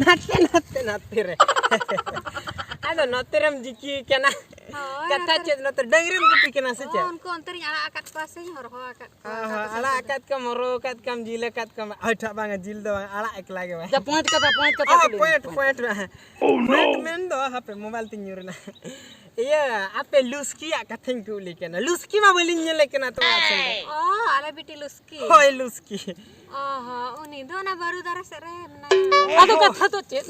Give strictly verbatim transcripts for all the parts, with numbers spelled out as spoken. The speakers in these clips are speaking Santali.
ᱱᱟᱛᱮ ᱱᱟᱛᱮ ᱱᱟᱛᱮ ᱨᱮ᱾ ᱟᱫᱚ ᱱᱚᱛᱮ ᱨᱮᱢ ᱡᱤᱠᱤ ᱠᱟᱱᱟ᱾ ᱦᱳᱭ, ᱠᱟᱛᱷᱟ ᱱᱚᱛᱮ ᱨᱮ᱾ ᱪᱮᱫ, ᱱᱚᱛᱮ ᱰᱟᱹᱝᱨᱤᱢ ᱜᱩᱯᱤ ᱠᱟᱱᱟ ᱥᱮ ᱪᱮᱫ? ᱩᱱᱠᱩ ᱚᱱᱛᱮ ᱨᱤᱧ ᱟᱲᱟᱜ ᱟᱠᱟᱫ ᱠᱚᱣᱟ ᱥᱮᱧ ᱦᱚᱨᱦᱚ ᱟᱠᱟᱫ ᱠᱚᱣᱟ᱾ ᱦᱚᱸ, ᱦᱚᱸ, ᱟᱲᱟᱜ ᱟᱠᱟᱫ ᱠᱚᱣᱟᱢ, ᱦᱚᱨᱦᱚ ᱟᱠᱟᱫ ᱠᱚᱣᱟᱢ, ᱡᱤᱞ ᱟᱠᱟᱫ ᱠᱚᱣᱟᱢ᱾ ᱦᱳᱭ, ᱴᱷᱟᱜ ᱵᱟᱝᱟ, ᱡᱤᱞ ᱫᱚ ᱵᱟᱝ, ᱟᱲᱟᱜ ᱮᱠᱞᱟ ᱜᱮ ᱵᱟᱝ᱾ ᱡᱟ, point ᱠᱟᱛᱷᱟ, point ᱠᱟᱛᱷᱟ ᱚ, ᱠᱚ ᱞᱟᱹᱭ point, ᱢᱮ, point᱾ Point ᱢᱮᱱ ᱫᱚ ᱦᱟᱯᱮ mobile ᱛᱤᱧ ᱧᱩᱨ ᱮᱱᱟ᱾ ᱤᱭᱟᱹ, ᱟᱯᱮ ᱞᱩᱥᱠᱤᱭᱟᱜ ᱠᱟᱛᱷᱟᱧ ᱠᱩᱞᱤ ᱠᱟᱱᱟ᱾ ᱞᱩᱥᱠᱤ ᱢᱟ ᱵᱟᱹᱞᱤᱧ ᱧᱮᱞᱮ ᱠᱟᱱᱟ ᱛᱚ ᱟᱥᱮ᱾ ᱚ, ᱟᱞᱮ ᱵᱤᱴᱤ ᱞᱩᱥᱠᱤ᱾ ᱦᱳᱭ, ᱞᱩᱥᱠᱤ᱾ ᱚ ᱦᱚᱸ, ᱩᱱᱤ ᱫᱚ ᱚᱱᱟ ᱵᱟᱹᱨᱩ ᱫᱟᱨᱮ ᱥᱮᱫ ᱨᱮ ᱢᱮᱱᱟᱭᱟ᱾ ᱟᱫᱚ ᱠᱟᱛᱷᱟ ᱫᱚ ᱪᱮᱫ?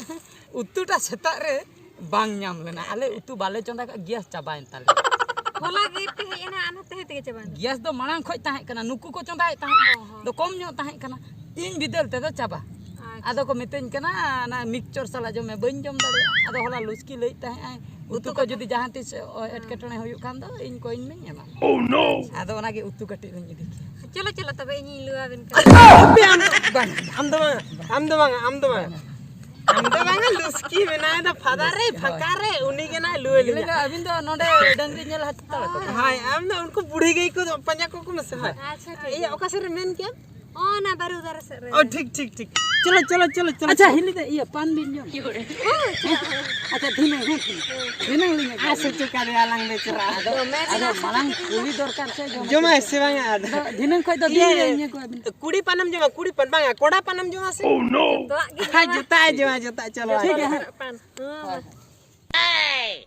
ᱩᱛᱩᱴᱟ ᱥᱮᱛᱟᱜ ᱨᱮ ᱵᱟᱝ ᱧᱟᱢ ᱞᱮᱱᱟ᱾ ᱟᱞᱮ ᱩᱛᱩ ᱵᱟᱞᱮ ᱪᱚᱸᱫᱟ ᱠᱟᱜ, ᱜᱮᱥ ᱪᱟᱵᱟᱭᱮᱱ ᱛᱟᱞᱮᱭᱟ᱾ ᱦᱚᱞᱟ ᱜᱮ ᱯᱮ ᱦᱮᱡ ᱮᱱᱟ, ᱟᱨ ᱱᱚᱛᱮ ᱦᱮᱡ ᱛᱮᱜᱮ ᱪᱟᱵᱟᱭᱮᱱᱟ᱾ ᱜᱮᱥ ᱫᱚ ᱢᱟᱲᱟᱝ ᱠᱷᱚᱡ ᱛᱟᱦᱮᱸ ᱠᱟᱱᱟ, ᱱᱩᱠᱩ ᱠᱚ ᱪᱚᱸᱫᱟᱭᱮᱫ ᱛᱟᱦᱮᱸᱫ᱾ ᱚ ᱦᱚᱸ᱾ ᱫᱚ ᱠᱚᱢ ᱧᱚᱜ ᱛᱟᱦᱮᱸ ᱠᱟᱱᱟ, ᱤᱧ ᱵᱤᱫᱟᱹᱞ ᱛᱮᱫᱚ ᱪᱟᱵᱟ᱾ ᱟᱪᱪᱷᱟ᱾ ᱟᱫᱚ ᱠᱚ ᱢᱤᱛᱟᱹᱧ ᱠᱟᱱᱟ, "ᱚᱱᱟ mixture ᱥᱟᱞᱟᱜ ᱡᱚᱢ ᱢᱮ", ᱵᱟᱹᱧ ᱡᱚᱢ ᱫᱟᱲᱮᱭᱟᱜᱼᱟ᱾ ᱟᱫᱚ ᱦᱚᱞᱟ ᱞᱩᱥᱠᱤ ᱞᱟᱹᱭᱮᱫ ᱛᱟᱦᱮᱸᱫ ᱟᱭ, ᱩᱛᱩ ᱩᱛᱩ ᱠᱚ ᱠᱟᱛᱮ᱾ ᱡᱩᱫᱤ ᱡᱟᱦᱟᱸ ᱛᱤᱥ, ᱚ, ᱮᱴᱠᱮᱴᱚᱬᱮ ᱦᱩᱭᱩᱜ ᱠᱷᱟᱱ ᱫᱚ ᱤᱧ ᱠᱚᱭᱮᱧ ᱢᱮᱧ ᱮᱢᱟ᱾ ᱟᱫᱚ ᱚᱱᱟᱜᱮ ᱩᱛᱩ ᱠᱟᱹᱴᱤᱡ ᱞᱤᱧ ᱤᱫᱤ ᱠᱮᱭᱟ᱾ ᱪᱚᱞᱚ, ᱪᱚᱞᱚ, ᱛᱚᱵᱮ ᱤᱧᱤᱧ ᱞᱩᱣᱟᱵᱮᱱ ᱠᱟᱱᱟ᱾ ᱦᱟᱯᱮ, ᱟᱢ ᱫᱚ ᱵᱟᱝ, ᱟᱢ ᱫᱚ ᱵᱟᱝ, ᱟᱢ ᱫᱚ ᱵᱟᱝ, ᱟᱢ ᱫᱚ ᱵᱟᱝᱟ, ᱞᱩᱥᱠᱤ ᱢᱮᱱᱟᱭ ᱫᱚ ᱯᱷᱟᱫᱟ ᱨᱮ, ᱦᱳᱭ᱾ ᱯᱷᱟᱸᱠᱟ ᱨᱮ, ᱩᱱᱤ ᱜᱮ ᱱᱟᱭ ᱞᱩᱣᱟᱹ ᱞᱤᱧᱟ᱾ ᱟᱹᱵᱤᱱ ᱫᱚ ᱱᱚᱰᱮ ᱰᱟᱹᱝᱨᱤ ᱧᱮᱞ ᱦᱟᱛᱟᱲ ᱠᱚ᱾ ᱦᱳᱭ, ᱟᱢ ᱫᱚ ᱩᱱᱠᱩ ᱵᱩᱲᱦᱤ ᱜᱟᱹᱭ ᱠᱚ ᱯᱟᱸᱡᱟ ᱠᱚᱠᱚ ᱢᱮᱥᱮ, ᱦᱳᱭ᱾ ᱟᱪᱪᱷᱟ, ᱴᱷᱤᱠ ᱤᱭᱟᱹ, ᱜᱮᱭᱟ᱾ ᱚᱠᱟ ᱥᱮᱫ ᱨᱮ ᱢᱮᱱ ᱠᱮᱫ? ᱚ, ᱚᱱᱟ ᱵᱟᱹᱨᱩ ᱫᱟᱨᱮ ᱥᱮᱫ ᱨᱮ᱾ ᱚ, ᱴᱷᱤᱠ, ᱴᱷᱤᱠ, ᱴᱷᱤᱠ᱾ ᱪᱚᱞᱚ, ᱪᱚᱞᱚ, ᱪᱚᱞᱚ, ᱪᱚᱞᱚ, ᱟᱪᱪᱷᱟ, ᱪᱚᱞᱚ᱾ ᱦᱤᱞᱤ ᱫᱟ, ᱤᱭᱟᱹ, ᱯᱟᱱ ᱵᱤᱱ ᱡᱚᱢ? ᱦᱳᱭ, ᱪᱚᱞᱚ᱾ ᱟᱪᱪᱷᱟ, ᱫᱷᱤᱱᱟᱹᱝ, ᱦᱮᱸ, ᱫᱷᱤᱱᱟᱹᱝ᱾ ᱫᱷᱤᱱᱟᱹᱝ ᱞᱤᱧ ᱟᱹᱜᱩᱭᱟ᱾ ᱟᱨ ᱥᱮ ᱪᱮᱫ ᱠᱟ ᱨᱮ ᱟᱞᱟᱝ ᱞᱮ ᱪᱟᱞᱟᱜᱼᱟ? ᱟᱫᱚ, ᱫᱚᱢᱮ ᱟᱫᱚ ᱢᱮᱱᱟᱜ ᱢᱟᱲᱟᱝ ᱠᱷᱟᱹᱛᱤᱨ ᱠᱩᱞᱤ ᱫᱚᱨᱠᱟᱨ ᱥᱮ ᱡᱚᱢ ᱡᱚᱢᱟᱭ ᱠᱟᱛᱮ᱾ ᱥᱮ ᱵᱟᱝᱟ ᱟᱫᱚ? ᱟᱫᱚ ᱫᱷᱤᱱᱟᱹᱝ ᱠᱷᱚᱡ ᱫᱚ ᱫᱤᱱ ᱤᱭᱟᱹ, ᱜᱮ ᱤᱭᱟᱹ ᱠᱚᱣᱟ ᱵᱤᱱ᱾ ᱠᱩᱲᱤ ᱯᱟᱱᱮᱢ ᱡᱚᱢᱟ, ᱠᱩᱲᱤ ᱯᱟᱱ ᱵᱟᱝᱟ, ᱠᱚᱲᱟ ᱯᱟᱱᱮᱢ ᱡᱚᱢᱟ ᱥᱮ? ᱡᱚᱛᱚᱣᱟᱜ ᱜᱮ ᱦᱮᱸ, ᱡᱚᱢᱟ᱾ ᱡᱚᱛᱚᱣᱟᱜ ᱡᱚᱢᱟ, ᱡᱚᱛᱚᱣᱟᱜ, ᱪᱚᱞᱚ᱾ ᱴᱷᱤᱠ ᱜᱮᱭᱟ, ᱦᱮᱸ᱾ ᱯᱟᱱ᱾ ᱦᱳᱭ᱾ ᱦᱳᱭ᱾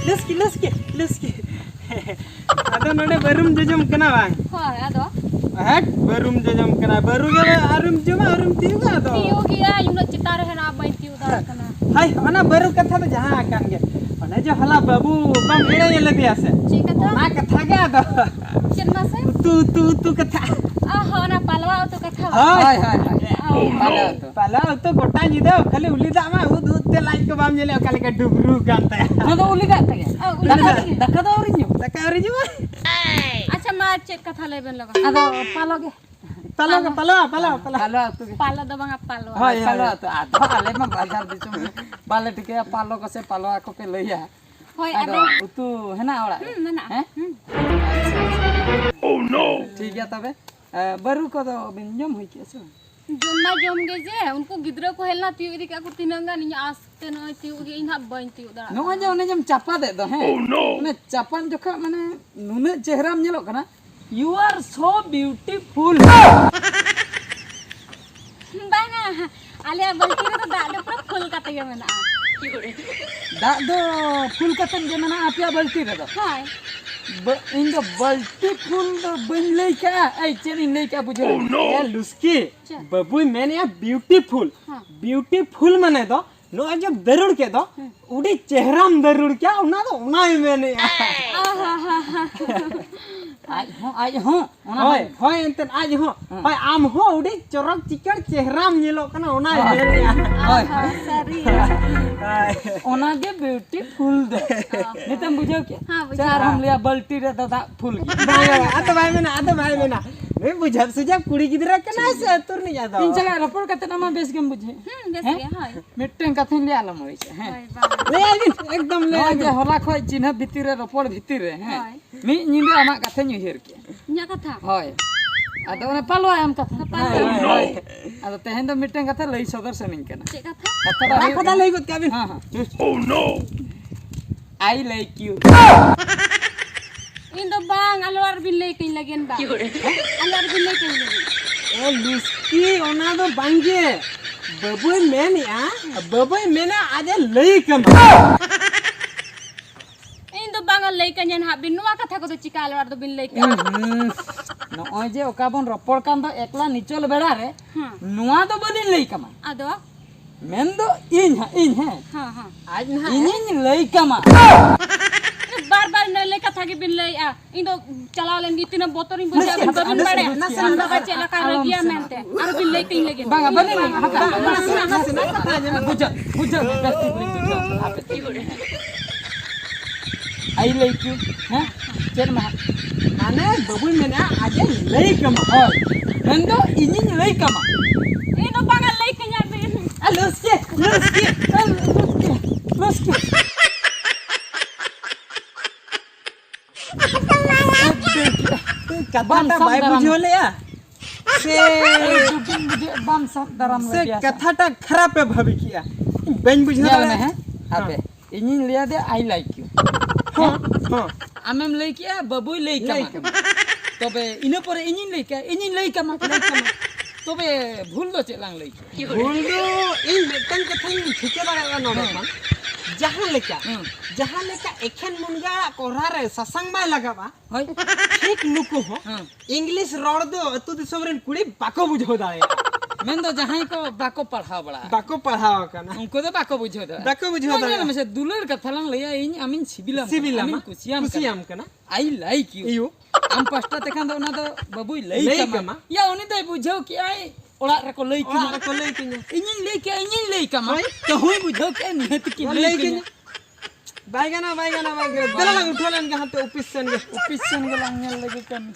ᱞᱩᱥᱠᱤ, ᱞᱩᱥᱠᱤ, ᱞᱩᱥᱠᱤ᱾ ᱟᱫᱚ ᱱᱚᱰᱮ ᱵᱟᱹᱨᱩᱢ ᱡᱚᱡᱚᱢ ᱠᱟᱱᱟ ᱵᱟᱝ? ᱦᱳᱭ, ᱟᱫᱚ? ᱦᱮᱴ, ᱵᱟᱹᱨᱩᱢ ᱡᱚᱡᱚᱢ ᱠᱟᱱᱟ᱾ ᱵᱟᱹᱨᱩ ᱜᱮ ᱟᱹᱣᱨᱤᱢ ᱡᱚᱢᱟ, ᱟᱹᱣᱨᱤᱢ ᱛᱤᱭᱩᱜᱟ ᱟᱫᱚ? ᱛᱤᱭᱩᱜ ᱜᱮᱭᱟ, ᱩᱱᱟᱹᱜ ᱪᱮᱛᱟᱱ ᱨᱮ ᱦᱮᱱᱟᱜᱼᱟ, ᱵᱟᱹᱧ ᱛᱤᱭᱩᱜ ᱫᱟᱲᱮᱭᱟᱜ ᱠᱟᱱᱟ᱾ ᱦᱳᱭ, ᱚᱱᱟ ᱵᱟᱹᱨᱩ ᱠᱟᱛᱷᱟ ᱫᱚ ᱡᱟᱦᱟᱸ ᱟᱠᱟᱱ ᱜᱮ᱾ ᱚᱱᱮ ᱡᱮ ᱦᱚᱞᱟ ᱵᱟᱹᱵᱩ ᱵᱟᱢ ᱮᱲᱮ ᱞᱮᱫᱮᱭᱟ ᱥᱮ? ᱪᱮᱫ ᱠᱟᱛᱷᱟ? ᱚᱱᱟ ᱠᱟᱛᱷᱟ ᱜᱮ ᱟᱫᱚ᱾ ᱪᱮᱫ ᱢᱟᱥᱮ? ᱩᱛᱩ, ᱩᱛᱩ, ᱩᱛᱩ ᱠᱟᱛᱷᱟ᱾ ᱚ ᱦᱚᱸ, ᱚᱱᱟ ᱯᱟᱞᱣᱟ ᱩᱛᱩ ᱠᱟᱛᱷᱟ ᱵᱟᱝ? ᱦᱳᱭ᱾ ᱦᱳᱭ, ᱦᱳᱭ, ᱦᱳᱭ᱾ ᱚ᱾ ᱯᱟᱞᱣᱟ ᱩᱛᱩ᱾ ᱯᱟᱞᱣᱟ ᱩᱛᱩ ᱜᱚᱴᱟ ᱧᱤᱫᱟᱹ ᱠᱷᱟᱹᱞᱤ ᱩᱞᱤ ᱫᱟᱜ ᱢᱟ ᱩᱫ ᱩᱫ ᱛᱮ ᱞᱟᱡ ᱠᱚ ᱵᱟᱢ ᱧᱮᱞᱮᱫ ᱚᱠᱟ ᱞᱮᱠᱟ ᱰᱩᱵᱨᱩ ᱠᱟᱱ ᱛᱟᱭᱟ᱾ ᱚᱱᱟ ᱫᱚ ᱩᱞᱤ ᱫᱟᱜ ᱛᱮᱜᱮ᱾ ᱚ, ᱩᱞᱤ ᱫᱟᱠᱟ, ᱫᱟᱜ ᱛᱮᱜᱮ᱾ ᱫᱟᱠᱟ ᱫᱚ ᱟᱹᱣᱨᱤ ᱧᱚᱜ᱾ ᱫᱟᱠᱟ ᱟᱹᱣᱨᱤ ᱡᱚᱢᱟ? ᱟᱪᱪᱷᱟ, ᱢᱟ ᱪᱮᱫ ᱠᱟᱛᱷᱟ ᱞᱟᱹᱭ ᱵᱮᱱ ᱞᱟᱜᱟ? ᱟᱫᱚ ᱯᱟᱞᱚ ᱜᱮ᱾ ᱯᱟᱞᱚ ᱜᱮ, ᱯᱟᱞᱚ᱾ ᱯᱟᱞᱣᱟ, ᱯᱟᱞᱣᱟ, ᱯᱟᱞᱣᱟ᱾ ᱯᱟᱞᱣᱟ ᱩᱛᱩ ᱜᱮ᱾ ᱯᱟᱞᱚ ᱫᱚ ᱵᱟᱝᱟ, ᱯᱟᱞᱣᱟ᱾ ᱦᱳᱭ, ᱦᱳᱭ, ᱯᱟᱞᱣᱟ ᱦᱳᱭ᱾ ᱩᱛᱩ᱾ ᱟᱫᱚ ᱟᱞᱮ ᱢᱟ ᱵᱟᱡᱟᱨ ᱫᱤᱥᱚᱢ ᱨᱮ ᱵᱟᱞᱮ ᱴᱷᱤᱠᱟᱹᱭᱟ, ᱯᱟᱞᱚ ᱠᱚ ᱥᱮ ᱯᱟᱞᱣᱟ ᱠᱚᱯᱮ ᱞᱟᱹᱭᱟ᱾ ᱦᱳᱭ, ᱟᱫᱚ ᱟᱫᱚ ᱩᱛᱩ ᱦᱮᱱᱟᱜᱼᱟ ᱚᱲᱟᱜ ᱨᱮ? ᱦᱩᱸ, ᱢᱮᱱᱟᱜᱼᱟ᱾ ᱦᱮᱸ? ᱦᱩᱸ᱾ Oh no! ᱴᱷᱤᱠ ᱜᱮᱭᱟ ᱛᱚᱵᱮ᱾ ᱮ, ᱵᱟᱹᱨᱩ ᱠᱚᱫᱚ ᱵᱤᱱ ᱡᱚᱢ ᱦᱩᱭ ᱠᱮᱜᱼᱟ ᱥᱮ ᱵᱟᱝ? ᱡᱚᱢ ᱢᱟ ᱡᱚᱢ ᱜᱮ, ᱡᱮ ᱩᱱᱠᱩ ᱜᱤᱫᱽᱨᱟᱹ ᱠᱚ ᱦᱮᱡ ᱞᱮᱱᱟ, ᱛᱤᱭᱳᱜ ᱤᱫᱤ ᱠᱟᱜ ᱠᱚ ᱛᱤᱱᱟᱹᱜ ᱜᱟᱱ, ᱤᱧ ᱟᱥᱛᱮ ᱱᱚᱜᱼᱚᱭ ᱛᱤᱭᱳᱜ ᱜᱮ, ᱤᱧ ᱦᱟᱸᱜ ᱵᱟᱹᱧ ᱛᱤᱭᱳᱜ ᱫᱟᱲᱮᱭᱟᱜ ᱱᱚᱜᱼᱚᱭ ᱡᱮ ᱚᱱᱮ ᱡᱮᱢ ᱪᱟᱯᱟᱫᱮᱫ ᱫᱚ, ᱦᱮᱸ? ᱚᱱᱮ ᱪᱟᱯᱟᱫ ᱡᱚᱠᱷᱚᱱ ᱢᱟᱱᱮ ᱱᱩᱱᱟᱹᱜ ᱪᱮᱦᱨᱟᱢ ᱧᱮᱞᱚᱜ ᱠᱟᱱᱟ, you are so beautiful. ᱵᱟᱝᱟ, ᱟᱞᱮᱭᱟᱜ ᱵᱟᱹᱞᱛᱤ ᱨᱮᱫᱚ ᱫᱟᱜ ᱫᱚ ᱯᱩᱨᱟᱹ ᱯᱷᱩᱞ ᱠᱟᱛᱮ ᱜᱮ ᱢᱮᱱᱟᱜᱼᱟ᱾ ᱫᱟᱜ ᱫᱚ ᱯᱷᱩᱞ ᱠᱟᱛᱮ ᱜᱮ ᱢᱮᱱᱟᱜᱼᱟ ᱟᱯᱮᱭᱟᱜ ᱵᱟᱹᱞᱛᱤ ᱨᱮᱫᱚ? ᱦᱳᱭ᱾ ᱵᱟ-, ᱤᱧ ᱫᱚ ᱵᱟᱹᱞᱛᱤ ᱯᱷᱩᱞ ᱫᱚ ᱵᱟᱹᱧ ᱞᱟᱹᱭ ᱠᱟᱜᱼᱟ᱾ ᱮᱭ, ᱪᱮᱫ ᱤᱧ ᱞᱟᱹᱭ ᱠᱟᱜᱼᱟ ᱵᱩᱡᱷᱟᱹᱣ? ᱮ ᱞᱩᱥᱠᱤ, ᱪᱮᱫ? ᱵᱟᱹᱵᱩᱭ ᱢᱮᱱᱮᱜᱼᱟ beautiful᱾ ᱦᱮᱸ᱾ Beautiful ᱢᱟᱱᱮ ᱫᱚ ᱱᱚᱜᱼᱚᱭ ᱡᱮ ᱫᱟᱹᱨᱩᱲ ᱠᱮᱫ ᱫᱚ, ᱦᱮᱸ᱾ ᱩᱰᱤ ᱪᱮᱦᱨᱟᱢ ᱫᱟᱹᱨᱩᱲ ᱠᱮᱜᱼᱟ, ᱚᱱᱟ ᱫᱚ ᱚᱱᱟᱭ ᱢᱮᱱᱮᱜᱼᱟ᱾ ᱟᱦᱟ, ᱦᱟ, ᱦᱟ᱾ ᱟᱡ ᱦᱚᱸ, ᱟᱡ ᱦᱚᱸ, ᱚᱱᱟ ᱦᱳᱭ, ᱦᱚᱸ᱾ ᱦᱳᱭ, ᱮᱱᱛᱮᱫ ᱟᱡ ᱦᱚᱸ᱾ ᱦᱮᱸ᱾ ᱦᱳᱭ, ᱟᱢ ᱦᱚᱸ ᱩᱰᱤ ᱪᱚᱨᱚᱠ ᱪᱤᱠᱟᱹᱲ ᱪᱮᱦᱨᱟᱢ ᱧᱮᱞᱚᱜ ᱠᱟᱱᱟ, ᱚᱱᱟᱭ ᱢᱮᱱᱮᱜᱼᱟ᱾ ᱦᱳᱭ᱾ ᱟᱦᱟ, ᱥᱟᱹᱨᱤ᱾ ᱦᱳᱭ᱾ ᱚᱱᱟᱜᱮ beautiful ᱫᱚ᱾ ᱚ᱾ ᱱᱤᱛᱮᱢ ᱵᱩᱡᱷᱟᱹᱣ ᱠᱮᱜᱼᱟ? ᱦᱮᱸ, ᱵᱩᱡᱷᱟᱹᱣ᱾ ᱥᱮ ᱟᱨᱦᱚᱸᱢ ᱞᱟᱹᱭᱟ ᱵᱟᱹᱞᱛᱤ ᱨᱮᱫᱚ ᱫᱟᱜ ᱯᱷᱩᱞ ᱜᱮ? ᱵᱟᱝᱟ, ᱵᱟᱝᱟ, ᱟᱫᱚ ᱵᱟᱭ ᱢᱮᱱᱟ, ᱟᱫᱚ ᱵᱟᱭ ᱢᱮᱱᱟ᱾ ᱱᱩᱭ ᱵᱩᱡᱷᱟᱹᱣ ᱥᱩᱡᱷᱟᱹᱣ ᱠᱩᱲᱤ ᱜᱤᱫᱽᱨᱟᱹ ᱠᱟᱱᱟᱭ ᱥᱮ ᱟᱹᱛᱩ ᱨᱤᱱᱤᱡ ᱟᱫᱚ? ᱤᱧ ᱥᱟᱞᱟᱜ ᱨᱚᱯᱚᱲ ᱠᱟᱛᱮ ᱟᱢ ᱢᱟ ᱵᱮᱥ ᱜᱮᱢ ᱵᱩᱡᱷᱟᱹᱣ᱾ ᱦᱩᱸ, ᱵᱮᱥ ᱦᱮᱸ? ᱜᱮ, ᱦᱳᱭ᱾ ᱢᱤᱫᱴᱟᱝ ᱠᱟᱛᱷᱟᱧ ᱞᱟᱹᱭᱟ, ᱟᱞᱚᱢ ᱟᱹᱲᱤᱥᱚᱜᱼᱟ, ᱦᱮᱸ? ᱦᱳᱭ, ᱵᱟᱝ᱾ ᱞᱟᱹᱭ ᱟᱹᱞᱤᱧ, ᱮᱠᱫᱚᱢ ᱞᱟᱹᱭ ᱱᱚᱜᱼᱚᱭ ᱡᱮ ᱟᱹᱞᱤᱧ᱾ ᱦᱚᱞᱟ ᱠᱷᱚᱡ ᱪᱤᱱᱦᱟᱹᱯ ᱵᱷᱤᱛᱤᱨ ᱨᱮ, ᱨᱚᱯᱚᱲ ᱵᱷᱤᱛᱤᱨ ᱨᱮ, ᱦᱮᱸ? ᱦᱳᱭ᱾ ᱢᱤᱫ ᱧᱤᱫᱟᱹ ᱟᱢᱟᱜ ᱠᱟᱛᱷᱟᱧ ᱩᱭᱦᱟᱹᱨ ᱠᱮᱜᱼᱟ᱾ ᱤᱧᱟᱹᱜ ᱠᱟᱛᱷᱟ? ᱦᱳᱭ᱾ ᱟᱫᱚ ᱚᱱᱮ ᱯᱟᱞᱣᱟ ᱮᱢ ᱠᱟᱛᱷᱟ᱾ ᱯᱟᱞᱣᱟ᱾ ᱦᱳᱭ, ᱦᱳᱭ᱾ ᱟᱫᱚ ᱛᱮᱦᱮᱧ ᱫᱚ ᱢᱤᱫᱴᱟᱝ ᱠᱟᱛᱷᱟ ᱞᱟᱹᱭ ᱥᱚᱫᱚᱨ ᱥᱟᱱᱟᱧ ᱠᱟᱱᱟ᱾ ᱪᱮᱫ ᱠᱟᱛᱷᱟ? ᱠᱟᱛᱷᱟ ᱫᱚ ᱚᱱᱟ ᱦᱩᱭᱩᱜ ᱠᱟᱛᱷᱟ ᱠᱟᱱᱟ ᱞᱟᱹᱭ ᱜᱚᱫ ᱠᱟᱜ ᱵᱤᱱ᱾ ᱦᱮᱸ, ᱦᱮᱸ᱾ Oh no! I like you. ᱤᱧ ᱫᱚ ᱵᱟᱝ, ᱟᱞᱚ ᱟᱨ ᱵᱤᱱ ᱞᱟᱹᱭ ᱠᱟᱹᱧ ᱞᱟᱹᱜᱤᱫ ᱵᱟ᱾ ᱟᱞᱚ ᱟᱨ ᱵᱤᱱ ᱞᱟᱹᱭ ᱠᱟᱹᱧ ᱞᱟᱹᱜᱤᱫ᱾ ᱮ ᱞᱩᱥᱠᱤ, ᱚᱱᱟ ᱫᱚ ᱵᱟᱝᱜᱮ᱾ ᱵᱟᱹᱵᱩᱭ ᱢᱮᱱᱮᱜᱼᱟ, ᱵᱟᱹᱵᱩᱭ ᱢᱮᱱᱟ ᱟᱡ ᱮ ᱞᱟᱹᱭ ᱠᱟᱢᱟ᱾ ᱤᱧ ᱫᱚ ᱵᱟᱝ ᱞᱟᱹᱭ ᱠᱟᱹᱧᱟ ᱱᱟᱦᱟᱜ ᱵᱤᱱ, ᱱᱚᱣᱟ ᱠᱟᱛᱷᱟ ᱠᱚᱫᱚ ᱪᱤᱠᱟ ᱟᱞᱚ ᱟᱨ ᱫᱚᱵᱤᱱ ᱞᱟᱹᱭ ᱠᱟᱜᱼᱟ? ᱦᱩᱸ, ᱱᱚᱜᱼᱚᱭ ᱡᱮ ᱚᱠᱟ ᱵᱚᱱ ᱨᱚᱯᱚᱲ ᱠᱟᱱ ᱫᱚ ᱮᱠᱞᱟ ᱱᱤᱪᱚᱞ ᱵᱮᱲᱟ ᱨᱮ, ᱦᱮᱸ᱾ ᱱᱚᱣᱟ ᱫᱚ ᱵᱟᱹᱞᱤᱧ ᱞᱟᱹᱭ ᱠᱟᱢᱟ᱾ ᱟᱫᱚ? ᱢᱮᱱ ᱫᱚ ᱤᱧ ᱦᱟᱸᱜ, ᱤᱧ, ᱦᱮᱸ᱾ ᱦᱮᱸ, ᱦᱮᱸ᱾ ᱟᱡ ᱱᱟᱦᱟᱜ ᱤᱧᱤᱧ ᱞᱟᱹᱭ ᱠᱟᱢᱟ᱾ ᱵᱟᱨ ᱵᱟᱨ ᱤᱱᱟᱹ ᱞᱟᱹᱭ ᱠᱟᱛᱷᱟ ᱜᱮᱵᱤᱱ ᱞᱟᱹᱭᱮᱜᱼᱟ᱾ ᱤᱧ ᱫᱚ ᱪᱟᱞᱟᱣ ᱞᱮᱱ ᱜᱮ, ᱛᱤᱱᱟᱹᱜ ᱵᱚᱛᱚᱨᱤᱧ ᱵᱩᱡᱷᱟᱹᱣᱮᱫ, ᱟᱹᱵᱤᱱ ᱵᱟᱹᱵᱤᱱ ᱵᱟᱲᱟᱭᱟ ᱱᱟᱥᱮ ᱟᱢ ᱵᱟᱵᱟ ᱪᱮᱫ ᱞᱮᱠᱟᱭ ᱨᱟᱹᱜᱤᱭᱟ ᱢᱮᱱᱛᱮ᱾ ᱟᱨᱚ ᱵᱤᱱ ᱞᱟᱹᱭ ᱠᱟᱹᱧ ᱞᱟᱹᱜᱤᱫ᱾ ᱵᱟᱝᱟ, ᱵᱟᱹᱞᱤᱧ ᱞᱟᱹᱭᱟ, ᱦᱟᱯᱮ, ᱦᱟᱯᱮ, ᱱᱟᱥᱮᱱᱟᱜ, ᱱᱟᱥᱮᱱᱟᱜ ᱠᱟᱛᱷᱟ ᱟᱸᱡᱚᱢ ᱢᱮ, ᱵᱩᱡᱷᱟᱹᱣ, ᱵᱩᱡᱷᱟᱹᱣ ᱢᱮ, ᱵᱮᱥ ᱴᱷᱤᱠ ᱞᱤᱧ ᱵᱩᱡᱷᱟᱹᱣ ᱠᱟᱫᱟ, ᱦᱟᱯᱮ᱾ I like you, ᱦᱮᱸ? ᱪᱮᱫ ᱢᱟ? ᱢᱟᱱᱮ, ᱵᱟᱹᱵᱩᱭ ᱢᱮᱱᱟ, ᱟᱡᱮ ᱞᱟᱹᱭ ᱠᱟᱢᱟ᱾ ᱦᱳᱭ, ᱢᱮᱱᱫᱚ ᱤᱧᱤᱧ ᱞᱟᱹᱭ ᱠᱟᱢᱟ᱾ ᱤᱧ ᱫᱚ ᱵᱟᱝᱟ ᱞᱟᱹᱭ ᱠᱟᱹᱧᱟ ᱵᱤᱱ᱾ ᱟ, ᱞᱩᱥᱠᱤ, ᱞᱩᱥᱠᱤ, ᱟ, ᱞᱩᱥᱠᱤ, ᱞᱩᱥᱠᱤ᱾ ᱠᱟᱛᱷᱟᱴᱟ ᱵᱟᱭ ᱵᱩᱡᱷᱟᱹᱣ ᱞᱮᱜᱼᱟ ᱥᱮ ᱵᱟᱢ ᱥᱟᱵ ᱫᱟᱨᱟᱢ ᱞᱮᱫᱮᱭᱟ ᱥᱮ? ᱠᱟᱛᱷᱟᱴᱟ ᱠᱷᱟᱨᱟᱯ ᱮ ᱵᱷᱟᱵᱤ ᱠᱮᱜᱼᱟ? ᱵᱟᱹᱧ ᱵᱩᱡᱷᱟᱹᱣ ᱫᱟᱲᱮᱭᱟᱜᱼᱟ᱾ ᱦᱮᱸ, ᱦᱟᱯᱮ, ᱤᱧᱤᱧ ᱞᱟᱹᱭ ᱟᱫᱮᱭᱟ "I like you". ᱦᱮᱸ, ᱦᱮᱸ᱾ ᱟᱢᱮᱢ ᱞᱟᱹᱭ ᱠᱮᱜᱼᱟ "ᱵᱟᱹᱵᱩᱭ ᱞᱟᱹᱭ ᱠᱟᱢᱟ"᱾ ᱛᱚᱵᱮ ᱤᱱᱟᱹ ᱯᱚᱨᱮ ᱤᱧᱤᱧ ᱞᱟᱹᱭ ᱠᱮᱜᱼᱟ "ᱤᱧᱤᱧ ᱞᱟᱹᱭ ᱠᱟᱢᱟ"᱾ ᱛᱚᱵᱮ ᱵᱷᱩᱞ ᱫᱚ ᱪᱮᱫ ᱞᱟᱝ ᱞᱟᱹᱭ ᱠᱮᱜᱼᱟ? ᱵᱷᱩᱞ ᱫᱚ ᱤᱧ ᱢᱤᱫᱴᱟᱝ ᱠᱟᱛᱷᱟᱧ ᱴᱷᱤᱠᱟᱹ ᱫᱟᱲᱮᱭᱟᱜᱼᱟ ᱱᱚᱰᱮ ᱠᱷᱚᱱ, ᱡᱟᱦᱟᱸ ᱞᱮᱠᱟ, ᱦᱮᱸ᱾ ᱡᱟᱦᱟᱸ ᱞᱮᱠᱟ ᱮᱠᱷᱮᱱ ᱢᱩᱱᱜᱟᱹ ᱟᱲᱟᱜ ᱠᱚᱨᱦᱟ ᱨᱮ ᱥᱟᱥᱟᱝ ᱵᱟᱭ ᱞᱟᱜᱟᱜᱼᱟ, ᱦᱳᱭ᱾ ᱴᱷᱤᱠ ᱱᱩᱠᱩ ᱦᱚᱸ ᱦᱮᱸ᱾ ᱤᱝᱞᱤᱥ ᱨᱚᱲ ᱫᱚ ᱟᱹᱛᱩ ᱫᱤᱥᱚᱢ ᱨᱮᱱ ᱠᱩᱲᱤ ᱵᱟᱠᱚ ᱵᱩᱡᱷᱟᱹᱣ ᱫᱟᱲᱮᱭᱟᱜᱼᱟ᱾ ᱢᱮᱱᱫᱚ ᱡᱟᱦᱟᱸᱭ ᱠᱚ ᱵᱟᱠᱚ ᱯᱟᱲᱦᱟᱣ ᱵᱟᱲᱟ ᱟᱠᱟᱱᱟ᱾ ᱵᱟᱠᱚ ᱯᱟᱲᱦᱟᱣ ᱟᱠᱟᱱᱟ᱾ ᱩᱱᱠᱩ ᱫᱚ ᱵᱟᱠᱚ ᱵᱩᱡᱷᱟᱹᱣ ᱫᱟᱲᱮᱭᱟᱜᱼᱟ᱾ ᱢᱟ ᱧᱮᱞ ᱢᱮᱥᱮ, ᱫᱩᱞᱟᱹᱲ ᱠᱟᱛᱷᱟ ᱞᱟᱝ ᱞᱟᱹᱭᱟ, "ᱤᱧ ᱟᱢᱤᱧ ᱥᱤᱵᱤᱞᱟᱢ ᱠᱟᱱᱟ, ᱥᱤᱵᱤᱞᱟᱢᱟ, ᱟᱢᱤᱧ ᱠᱩᱥᱤᱭᱟᱢ ᱠᱩᱥᱤᱭᱟᱢ ᱠᱟᱱᱟ, ᱠᱟᱱᱟ᱾ I like you᱾" ᱤᱭᱩ᱾ ᱟᱢ ᱯᱟᱥᱴᱟ ᱛᱮᱠᱷᱟᱱ ᱫᱚ ᱚᱱᱟ ᱫᱚ ᱵᱟᱹᱵᱩᱭ ᱞᱟᱹᱭ ᱞᱟᱹᱭ ᱠᱟᱢᱟ᱾ ᱠᱟᱢᱟ᱾ ᱭᱟ, ᱩᱱᱤ ᱫᱚᱭ ᱵᱩᱡᱷᱟᱹᱣ ᱠᱮᱜᱼᱟᱭ, ᱚᱲᱟᱜ ᱨᱮᱠᱚ ᱞᱟᱹᱭ ᱠᱤᱧᱟ᱾ ᱚᱲᱟᱜ ᱨᱮᱠᱚ ᱞᱟᱹᱭ ᱠᱤᱧᱟ᱾ ᱤᱧᱤᱧ ᱞᱟᱹᱭ ᱠᱮᱜᱼᱟ, ᱤᱧᱤᱧ ᱞᱟᱹᱭ ᱠᱟᱢᱟ᱾ ᱦᱳᱭ᱾ ᱛᱟᱹᱦᱩᱭ ᱵᱩᱡᱷᱟᱹᱣ ᱠᱮᱜᱼᱟ, ᱱᱤᱦᱟᱹᱛ ᱠᱤᱱ ᱞᱟᱹᱭ ᱞᱟᱹᱭ ᱠᱤᱧᱟ᱾ ᱠᱤᱧᱟ᱾ ᱵᱟᱭ ᱜᱟᱱᱚᱜᱼᱟ, ᱵᱟᱭ ᱜᱟᱱᱚᱜᱼᱟ, ᱵᱟᱭ ᱜᱟᱱᱚᱜᱼᱟ᱾ ᱫᱮᱞᱟ ᱞᱟᱝ ᱩᱴᱷᱟᱹᱣ ᱞᱮᱱ ᱜᱮ ᱦᱟᱱᱛᱮ ᱚᱯᱷᱤᱥ ᱥᱮᱱ ᱜᱮ᱾ ᱚᱯᱷᱤᱥ ᱥᱮᱱ ᱜᱮᱞᱟᱝ ᱧᱮᱞ ᱞᱮᱜᱮ ᱠᱟᱹᱢᱤ᱾